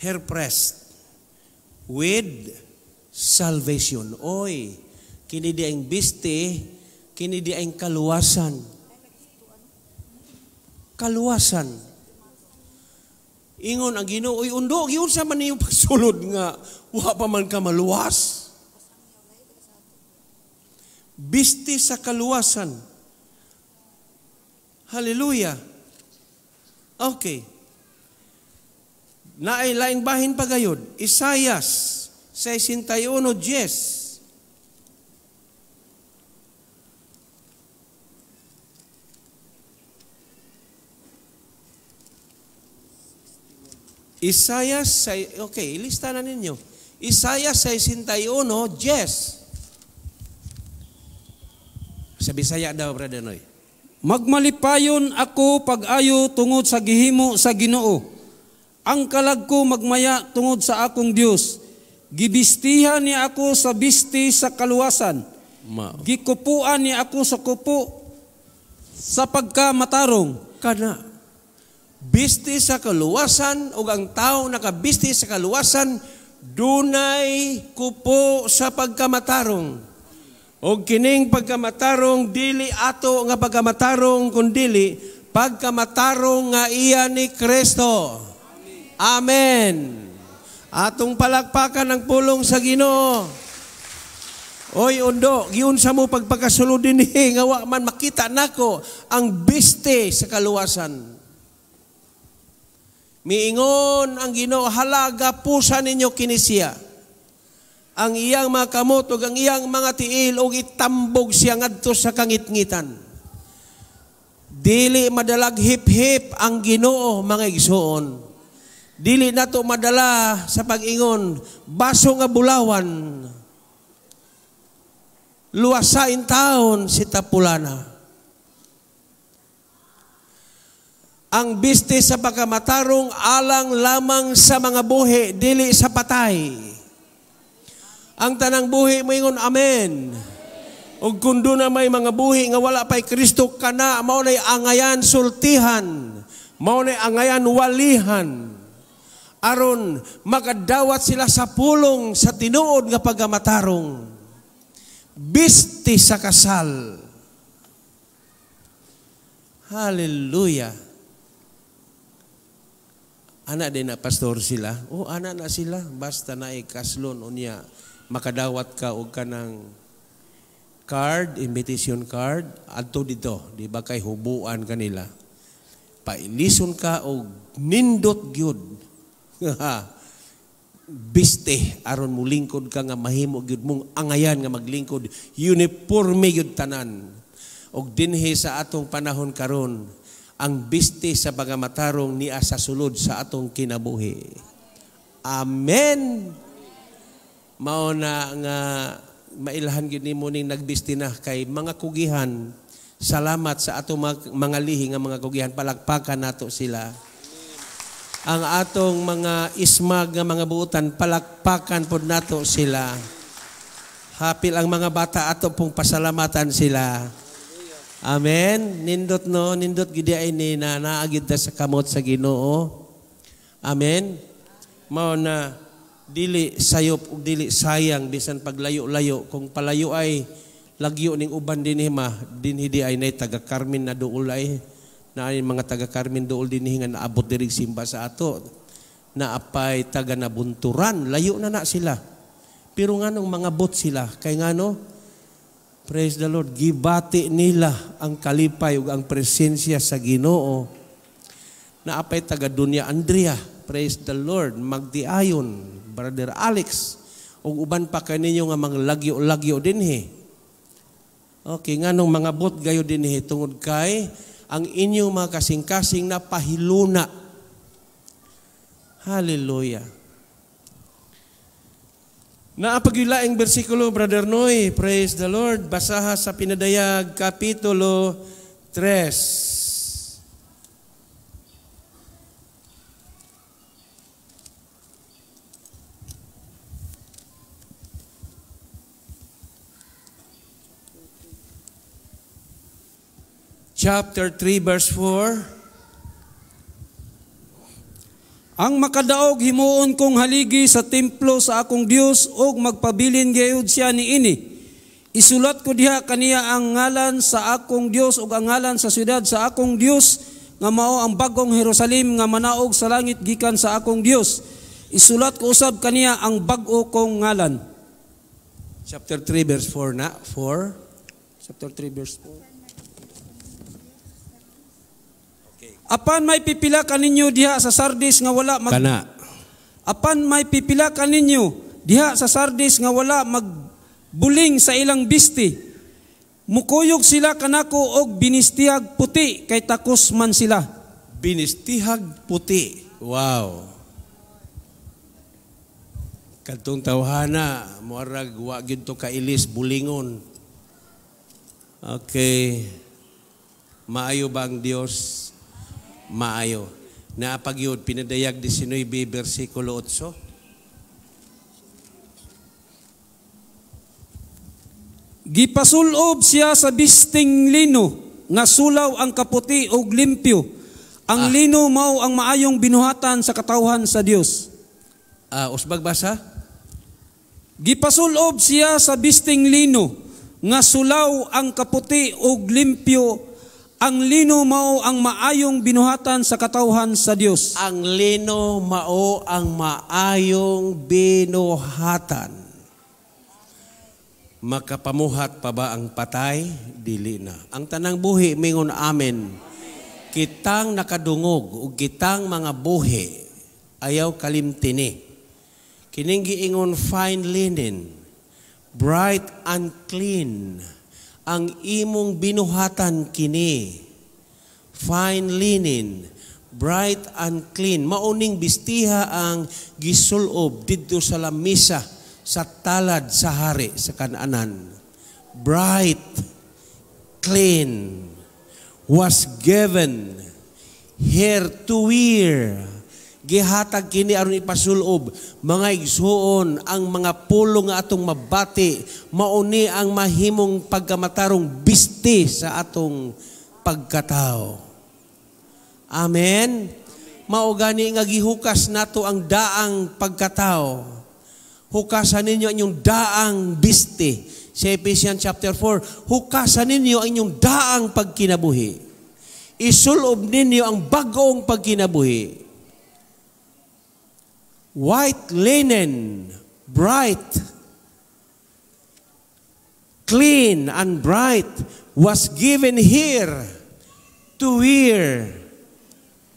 her breast with salvation. Oy, kini di ang biste, kini di ang kaluwasan. Kaluwasan. Ingon ang Ginoo, oy undo, giunsa man niyong pagsulod nga wa pa man ka maluwas. Biste sa kaluwasan. Hallelujah. Okay. Naay laing bahin pa gayod. Isayas 61:10. Isayas, okay, ilista na ninyo. Isayas 61:10. Sa Bisaya daw, Brother Noy. Magmalipayon ako pag-ayo tungod sa gihimo sa Ginoo. Ang kalag ko magmaya tungod sa akong Dios. Gibistihan niya ako sa bisti sa kaluwasan. Gikupuan niya ako sa kupo sa pagkamatarong. Kana. Bisti sa kaluwasan, o ang tao nakabisti sa kaluwasan, dunay kupo sa pagkamatarong. O kining pagkamatarong, dili ato nga pagkamatarong, kundili pagkamatarong nga iya ni Kristo. Amen. Atong palakpakan ang pulong sa Ginoo. Oy undo, giunsa mo pagpakasulod dinhi nga wa man makita nako ang biste sa kaluwasan. Miingon ang Ginoo, halaga pusa ninyo kini siya. Ang iyang mga kamot ug ang iyang mga tiil ug itambog siya ngadto sa kangitngitan. Dili madalag hip-hip ang Ginoo, mga igsoon. Dili nato madala sa pag-ingon, baso nga bulawan. Luwasain taon si Tapulana. Ang biste sa pagkamatarong alang lamang sa mga buhi, dili sa patay. Ang tanang buhi moingon amen. Ug kun duna may mga buhi nga wala pay Kristo kana, mao nay angayan sultihan, mao nay angayan walihan. Aron makadawat sila sa pulong sa tinuod nga pagkamatarong. Biste sa kasal. Hallelujah. Ana din na pastor sila. O ana na sila. Basta na ikaslon unya makadawat ka og kanang card, invitation card, adto dito, di ba kay hubuan kanila. Pailison ka og nindot gyud. Biste aron mulingkod ka nga mahimo gyud mong angayan nga maglingkod, uniforme gyud tanan. Og dinhi sa atong panahon karon, Ang bisti sa pagkamatarong niya sa sulod sa atong kinabuhi. Amen. Mao na nga mailhan gyud nimo ning nagbisti na kay mga kugihan. Salamat sa atong mga lihi nga mga kugihan, palakpakan nato sila. Ang atong mga ismag nga mga buutan, palakpakan pod nato sila. Hapil ang mga bata, ato pong pasalamatan sila. Amen. Nindot no, nindot gid ay ni na naagid ta sa kamot sa Ginoo. Amen. Mao na dili sayop ug dili sayang bisan paglayo-layo, kung palayo ay lagyo ning uban dinhi ma dinhi di ay nay taga Carmen na duol ay na ay mga taga Carmen duol dinhi nga naabot diri simba sa ato. Naapay taga Nabunturan, layo na na sila. Pero nganong mga bot sila kay ngano? Praise the Lord, gibati nila ang kalipay ug ang presensya sa Ginoo. Naapay taga Dunya Andrea, praise the Lord, magdiayon, Brother Alex, ug uban pa kaninyo nga mga lagyo-lagyo dinhi. Okay, nganong mga bot gayo dinhi tungod kay ang inyong mga kasing-kasing na pahiluna. Hallelujah. Naapagilaing bersikulo, Brother Noy, praise the Lord. Basaha sa Pinadayag, Kapitulo 3. Chapter 3, verse 4. Ang makadaog himuon kong haligi sa templo sa akong Dios ug magpabilin gayud siya niini. Isulat ko diha kaniya ang ngalan sa akong Dios ug ang ngalan sa siyudad sa akong Dios nga mao ang bagong Jerusalem nga manaog sa langit gikan sa akong Dios. Isulat ko usab kaniya ang bag-o kong ngalan. Chapter 3 verse 4 na 4. Chapter 3 verse 4. Apan may pipila kaninyo diha sa Sardis nga wala mag kana. Apan may pipila kaninyo diha sa Sardis nga wala magbuling sa ilang bisti. Mukuyog sila kanako og binistihag puti kay takos man sila. Binistihag puti. Wow. Kadtong tawhana moarag wa gyud to kailis bulingon. Okay. Maayo ba ang Dios? Maayo. Naapagyod, Pinadayag 19, versikulo 8. Gipasulob siya sa bisting lino, nga sulaw ang kaputi og limpyo. Ang lino mao ang maayong binuhatan sa katawhan sa Dios. Usbag basa? Gipasulob siya sa bisting lino, nga sulaw ang kaputi og limpyo. Ang lino mao ang maayong binuhatan sa katawhan sa Dios. Ang lino mao ang maayong binuhatan. Makapamuhat pa ba ang patay? Dili na. Ang tanang buhi mingon amen. Kitang nakadungog ug kitang mga buhi ayaw kalimtini. Kining giingon fine linen, bright and clean. Ang imong binuhatan kini, fine linen, bright and clean. Mauning bistiha ang gisulob didto sa lamisa sa talad sa hari sa Kananan. Bright, clean, was given here to wear. Gihatag kini aron ipasulob mga igsuon ang mga pulong nga atong mabati, mauni ang mahimong pagkamatarong bisti sa atong pagkatao. Amen. Mao gani nga gihukas nato ang daang pagkatao. Hukasan ninyo ang inyong daang bisti. Sa Ephesians chapter 4, hukasan ninyo ang inyong daang pagkinabuhi. Isulob ninyo ang bagong pagkinabuhi. White linen, bright, clean and bright was given here to wear.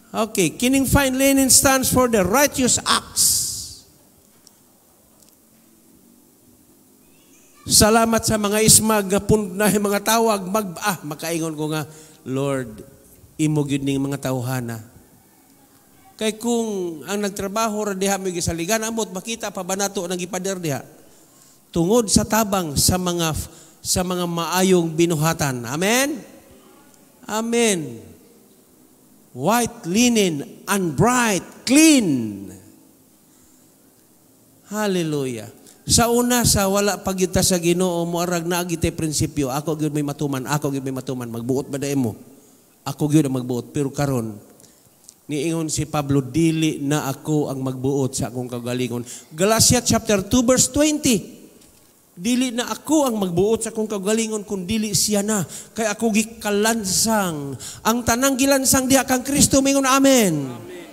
Okay, kining fine linen stands for the righteous acts. Salamat sa mga ismag, na mga tawag, makaingon ko nga, Lord, Imo gyud ning mga tawhana. Kay kung ang nagtrabaho ra diha mo gisaligan, amot makita pa ba nato nang gipader diha? Tungod sa tabang sa mga maayong binuhatan. Amen? Amen. White linen and bright, clean. Hallelujah. Sa una, sa wala pa gyud ta sa Ginoo, moarag naa gyud tay prinsipyo, ako gyud may matuman, ako gyud may matuman, magbuot ba mo? Ako gyud ang magbuot. Pero karon, niingon si Pablo, "Dili na ako ang magbuot sa akong kagalingon." Galatia chapter 2 verse 20. Dili na ako ang magbuot sa akong kagalingon kung dili siya na. Kay ako gikalansang. Ang tanang gilansang diha kang Kristo, mingon amen. Amen.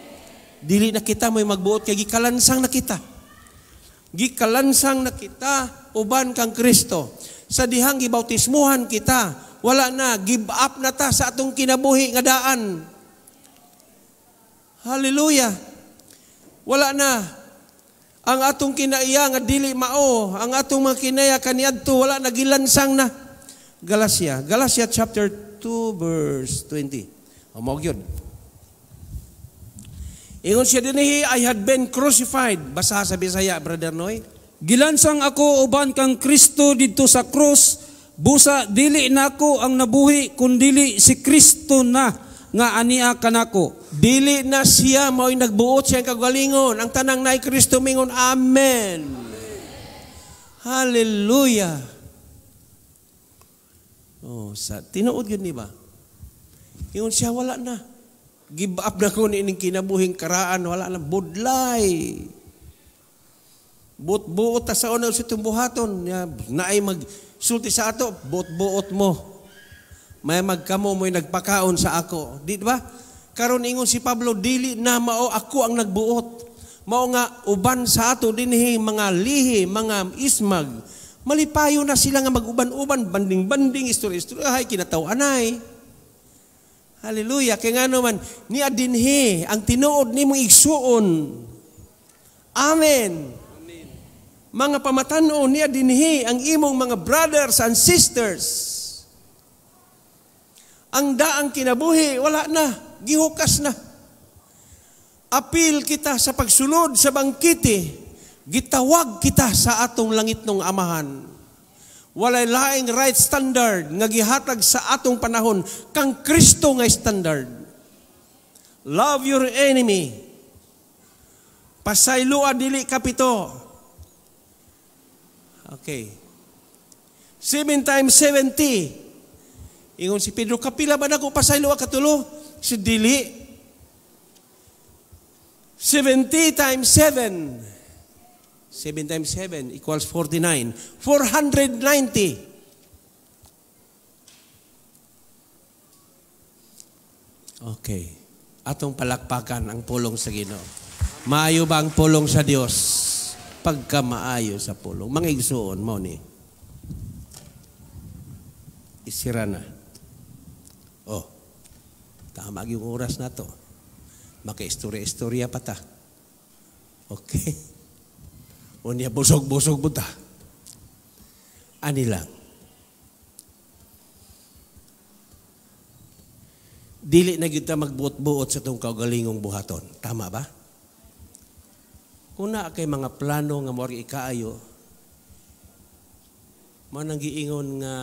Dili na kita mo'y magbuot kay gikalansang na kita. Gikalansang na kita uban kang Kristo. Sa dihang gibautismuhan kita, wala na, give up na ta sa atong kinabuhi nga daan. Hallelujah. Wala na. Ang atong kinaiya nga dili mao, ang atong mga kinaiya kaniadto wala na, gilansang na. Galatia, Galatia chapter 2 verse 20. O mao gyud. Ingon siya dinhi, "I had been crucified." Basa sa Bisaya, Brother Noy. Gilansang ako uban kang Kristo didto sa krus, busa dili nako ang nabuhi kundili si Kristo na nga ania kanako. Dili na siya mao'y nagbuot siyang kagalingon. Ang tanang naay Kristo mingon, amen. Hallelujah. Oh, sa tinuod yun, di ba? Ingon siya, wala na. Give up na ko ni ining kinabuhing karaan, wala na, budlay. Buot-buot ta sa una sa itong buhaton. Ya, naay magsulti sa ato, buot-buot mo. May magkamo mo'y nagpakaon sa ako. Di ba? Karon ingon si Pablo, dili na mao ako ang nagbuot. Mao nga uban sa ato dinhi mga lihi, mga ismag. Malipayo na sila nga mag-uban-uban, banding-banding, istorya-istorya, hay, kinataw-anay. Hallelujah. Kaya nga naman, niya dinhi ang tinuod nimong igsuon. Amen. Mga pamatan-on, niya dinhi ang imong mga brothers and sisters. Ang daang kinabuhi, wala na. Gihukas na. Apil kita sa pagsulod sa bangkete. Gitawag kita sa atong langitnong amahan. Walay laing right standard nga gihatag sa atong panahon kang Kristo nga standard. Love your enemy. Pasayloa dili kapito. Okay. 7 times 70. Ingon si Pedro, "Kapila ba nako pasayloa katulo?" Si dili. 70 times 7. 7 times 7 equals 49. 490. Okay. Atong palakpakan ang pulong sa Ginoo. Maayo ba ang pulong sa Dios? Pagka maayo sa pulong. Mga igsuon mo ni. Isira na. Oh. Tama yung oras na to. Maka-istorya-istorya pa ta. Okay. Unya busog-busog buta. Ani lang. Dili na gyud ta magbuot-buot sa tong kaugalingong buhaton. Tama ba? Kung naa kay mga plano nga moari ikaayo, man ang giingon nga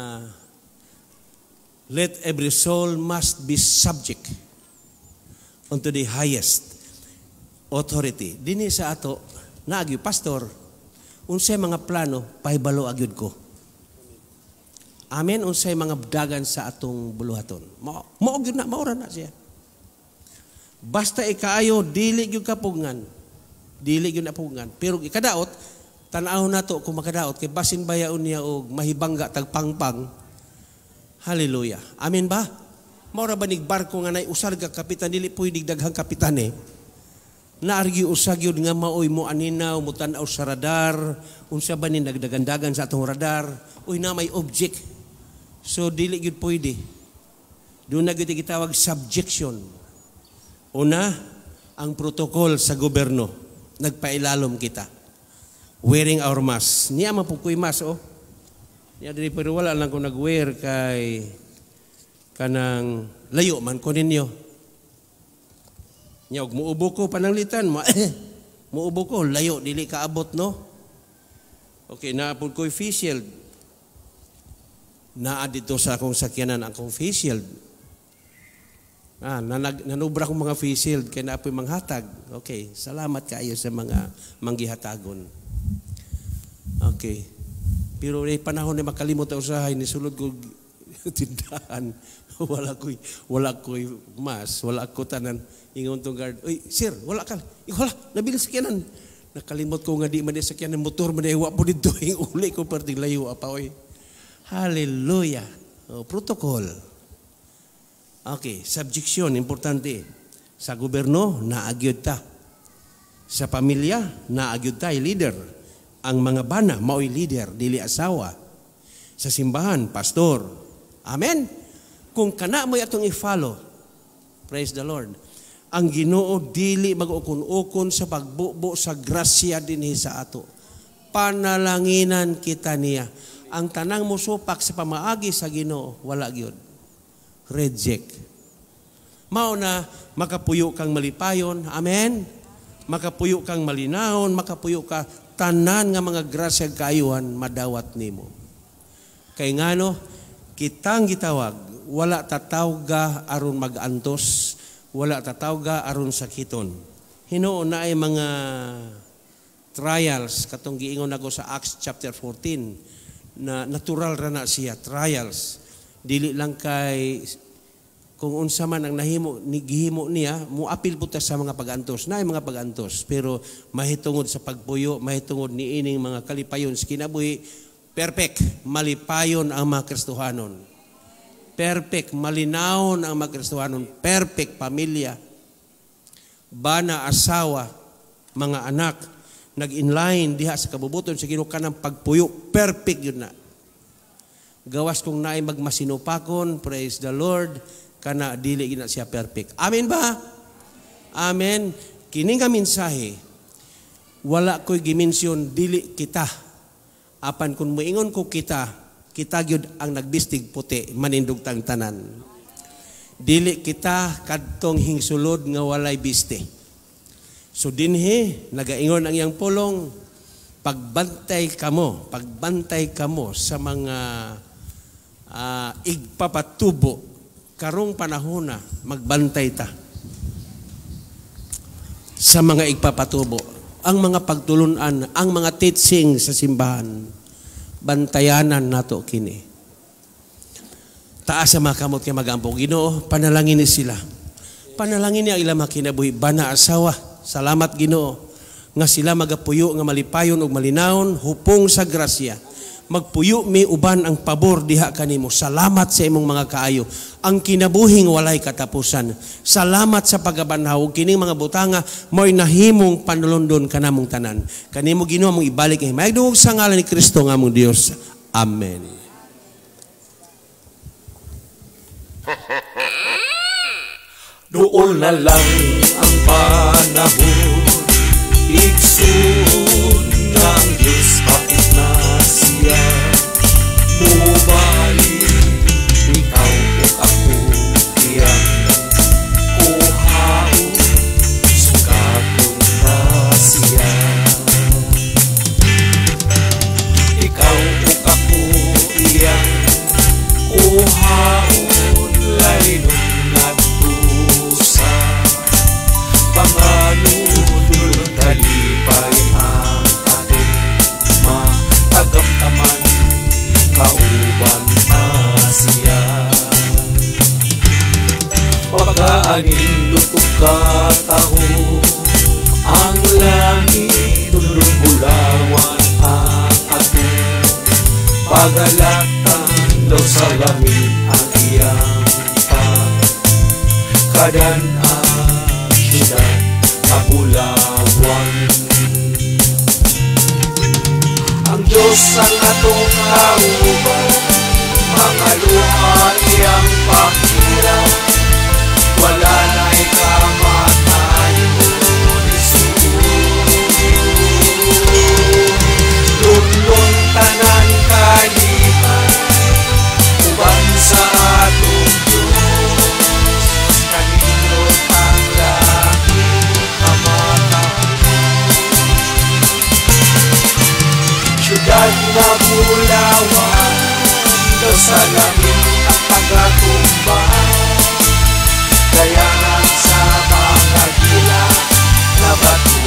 let every soul must be subject unto the highest authority. Dinhi sa ato, naagyo, pastor, unsay mga plano, pahibalo agyud ko. Amen, unsay mga dagan sa atong buluhaton. Mao mao gyud na, maura na siya. Basta ikaayo, dili gyud kapugngan. Dili gyud na pugngan. Pero ikadaot, tan-aw nato kung makadaot kay basin bayaon niya og mahibangga tag pangpang. Hallelujah. Amen ba? Maura ba nig barko nga nay usar ka kapitan, dili pwede daghang kapitan eh. Naargi usa gyud nga maoy mo aninaw, mo tan-aw sa radar, unsa ba ni nagdagandagan sa atong radar, uy na may object. So dili gyud pwede. Doon na gyud gitawag subjection. Una, ang protocol sa gobyerno, nagpailalom kita. Wearing our mask. Niya man po ko'y mask, oh. Niya dili pero wala lang ko nag-wear kay kanang Layo man ko ninyo. Nya og muubo ko pananglitan, muubo ko layo dili kaabot, no. Okay, naa pud ko'y face shield. Naa dito sa akong sakyanan akong face shield. Ah, nanubra akong mga face shield kay naa po'y manghatag. Okay, salamat kaayo sa mga manggihatagon. Okay. Pero may panahon na makalimot ang usahay, nisulod ko tindahan. Wala ko'y mas, wala ko tanan. Ingon tong guard, "Uy, sir, wala ka." "Wala, nabili sa sakyanan." Nakalimot ko nga di man di sakyanan, motor man di, wa po dito. Uli ko perting layo pa, oy. Hallelujah. Oh, protocol. Okay, subjection, importante. Sa gobyerno, naagyod ta. Sa pamilya, naagyod ta, leader. Ang mga bana, mao'y leader, dili asawa. Sa simbahan, pastor. Amen? Kung kana mo'y atong i-follow, praise the Lord, ang Ginoo dili mag-ukon-ukon sa pagbubo sa grasya dinhi sa ato. Panalanginan kita niya. Ang tanang musupak sa pamaagi sa Ginoo, wala gyud. Reject. Mao na makapuyo kang malipayon. Amen? Makapuyo kang malinahon, makapuyo ka tanan nga mga grasya kaayuhan madawat nimo. Kay ngano, kitang gitawag, wala tatawga aron magantos, wala tatawga aron sakiton. Hinuon na ay mga trials katong giingon nako sa Acts chapter 14 na natural ra na siya trials, dili lang kay kung unsa man ang nahimo ni gihimo niya moapil pud ta sa mga pag-antos na mga pag-antos, pero mahitungod sa pagpuyo, mahitungod ni ining mga kalipayon sa kinabuhi, perfect malipayon ang mga Kristohanon, perfect malinawon ang mga Kristohanon, perfect pamilya, bana, asawa, mga anak, nag-inline diha sa kabubuton sa Ginoo, kanang pagpuyo perfect yun na. Gawas kung naay magmasinupakon, praise the Lord, kana dili gina siya perfect. Amen ba? Amen. Kini nga mensahe, wala ko'y gimensyon dili kita. Apan kung moingon ko kita, kita gyud ang nagbistig puti, manindog tang tanan. Dili kita kadtong hingsulod nga walay biste. So dinhi nagaingon ang iyang pulong, pagbantay kamo sa mga igpapatubo karong panahona, magbantay ta sa mga igpapatubo. Ang mga pagtulunan, ang mga teaching sa simbahan, bantayanan nato kini. Taas sa mga kamot kay magampo. Ginoo, panalangin ni sila. Panalangin niya ilang mga kinabuhi. Bana, asawa, salamat Ginoo nga sila magapuyo nga malipayon ug malinawon hupong sa grasya. Magpuyo mi uban ang pabor diha kanimo. Salamat sa imong mga kaayo. Ang kinabuhing walay katapusan. Salamat sa pagabanhaw kining mga butanga mo'y nahimong panulondon kanamong tanan. Kanimo Ginoo mong ibalik ang himay sa ngalan ni Kristo nga among Dios. Amen. Doon na lang ang panahon, igsoon ng Diyos, hapit na siya. Mubalik, ikaw ug ako iyang kuhaon, sukaton na siya. Ikaw ug ako iyang kuhaon, laynon ngadto sa panganudlo, kalipay ang atong matagamtaman, kauban pa siya. Pagkaanindot og kataho, ang langit tulong bulawan ang atong pagalatan, daw sa langit ang iyang pagkadan-an, siyudad kabulawan. Ang Diyos ang atong kauban, mga luha iyang pakira, wala na'y kamatayon isuon. Lunlun tanan kalipay, uban sa atong Diyos. Siyudad nga bulawan, daw sa langit ang pagatumba, dayanan sa mga gila na bato.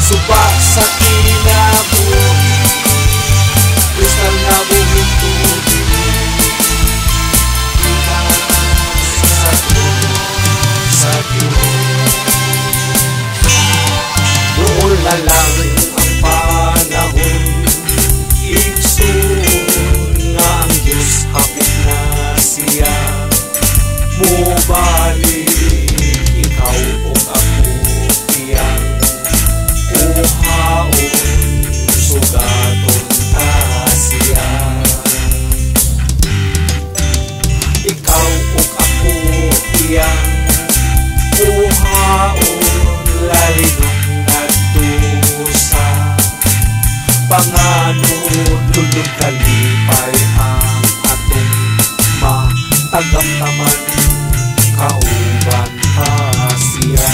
Suba sa kinabuhi, kristal na buhing tubig, gikan sa trono sa Diyos. Doon na lang ang panahon, igsoon, nga ang Diyos hapit na siya mobalik, ikaw ug ako iyang kuhaon, sugaton ta siya. Ikaw ug ako iyang kuhaon, lalinon ngadto sa panganod, lulod kalipay ang atong matagamtaman, kauban ta siya.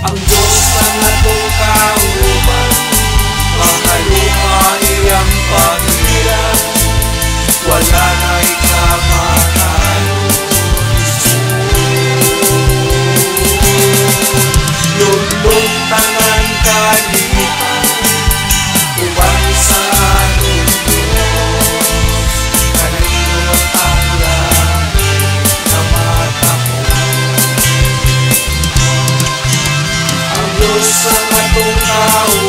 Ang Diyos ang atong kauban, mga luha iyang paila, wala na'y kamatayon. Lundong tanan kalipay, uban sa atong Diyos, kanindot ang langit na matamo. Ang Diyos ang atong kauban,